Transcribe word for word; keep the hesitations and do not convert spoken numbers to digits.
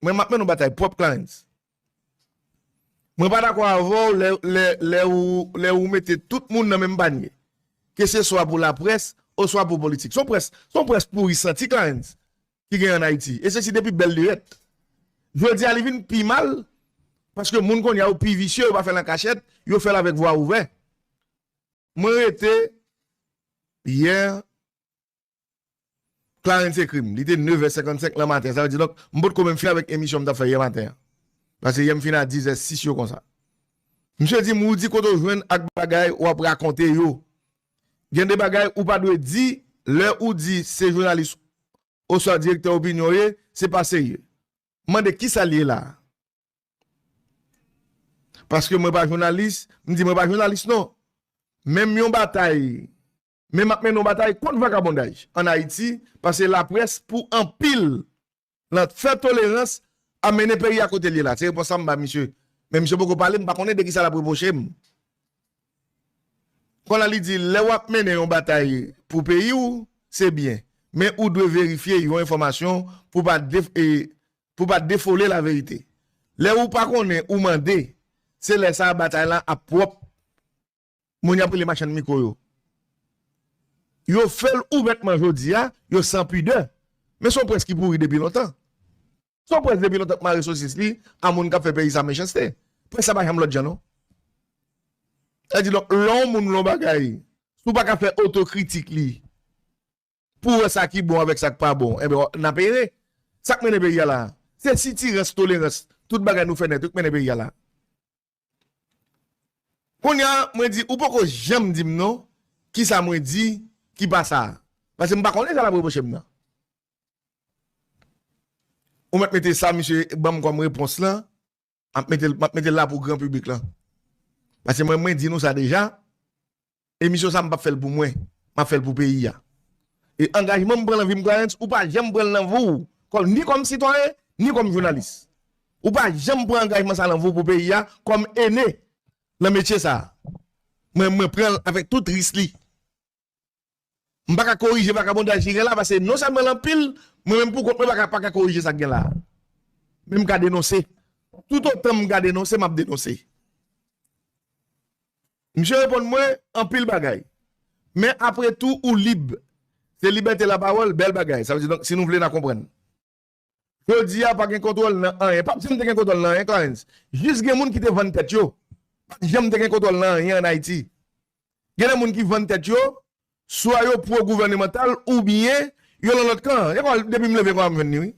Mwen, m ap mennen yon batay pwòp, Clarens. Mwen pa dakò avè w lè, lè, lè ou, lè ou mete tout moun nan menm panye. Ke se swa pou laprès, oswa pou politik. Se yon près, se yon près pouri santi, Clarens, ki gen ann Ayiti. E se si depi bèl lirèt. Jodi a, li vin pi mal, paske moun kounye a yo pi visye, yo pa fè l an kachèt, yo fè l avèk vwa ouvè. Mwen rete yè, Clarens ekri m. Li te nevè senkannsenk nan maten. Sa vle di, donk, m potko menm fin avèk emisyon m t ap fè yè maten an. Paske yè m fin a dizè sis yo konsa. Misye di m, Roody, kote w jwenn ak bagay w ap rakonte yo? Gen de bagay ou pa dwe di lè ou di se jounalis oswa direktè opinyon w ye, se pa serye. M mande kisa l ye la a? Paske mwen pa jounalis, m di mwen pa jounalis non. Menm yon batay, men m ap mennen yon batay kont vakabondaj ann Ayiti, paske laprès pou anpil lan fè tolerans ap mennen peyi a kote l ye la. Se repons sa m ba misye. Men misye poko pale, m pa konnen de kisa l ap repwoche m. Kounye a li di, lè w ap mennen yon batay pou peyi w, se byen. Men ou dwe verifye yon enfòmasyon pou pa def-, e, pou pa defole laverite. Lè ou pa konnen, ou mande, se lè sa a batay la ap pwòp. Moun y ap rele machann mikwo yo. Yo fè l ouvètman jodi a, yo san pidè. Men se yon près ki pouri depi lontan. Se yon près depi lontan k mare sosis li a moun k ap fè peyi sa mechanste. Près sa pa janm lòt jan non. Sa di donk, lè yon moun lè yon bagay, si w pa ka fè otokritik li, pou w wè sa ki bon avèk sa k pa bon, enben, n ap ere. Sa k mennen peyi a la a? Se sitirans, tolerans, tout bagay nou fè nèt, wi, k mennen peyi a la a. Kounye a, mwen di, ou poko janm di m non, kisa mwen di ki pa sa a. Paske m pa konnen sa l ap repwoche m nan. Ou mèt mete sa, misye ban m kòm repons lan, m ap mete l, m ap mete l la pou gran piblik lan. Paske mwen, mwen di nou sa deja, emisyon sa m p ap fè l pou mwen, m ap fè l pou peyi a. E angajman m pran nan vi m, Clarens, ou pa janm pran l nan vi w, kòm, ni kòm sitwayen, ni kòm jounalis. Ou pa janm pran angajman sa nan vi w pou peyi a, kòm ene nan metye sa a. Mwen, mwen pran l avèk tout ris li. M pa ka korije vakabondaj ki gen la, paske non sèlman l anpil, mwen menm pou kont mwen pa ka, pa ka korije sa k gen la. Men m ka denonse. Toutotan m ka denonse, m ap denonse. Misye reponn mwen anpil bagay. Men apre tou, ou lib. Se libète lapawòl, bèl bagay. Sa vle di, donk, si nou vle, n a konprann. Jodi a, pa gen kontwòl nan anyen. Pa t janm te gen kontwòl nan anyen, Clarens. Jis gen moun ki te vann tèt yo. Pa t janm te gen kontwòl nan anyen ann Ayiti. Gen de moun ki vann tèt yo, swa yo pwo-gouvènemantal, oubyen yo nan lòt kan. E kwa, depi m leve, kwa m jwenn li, wi.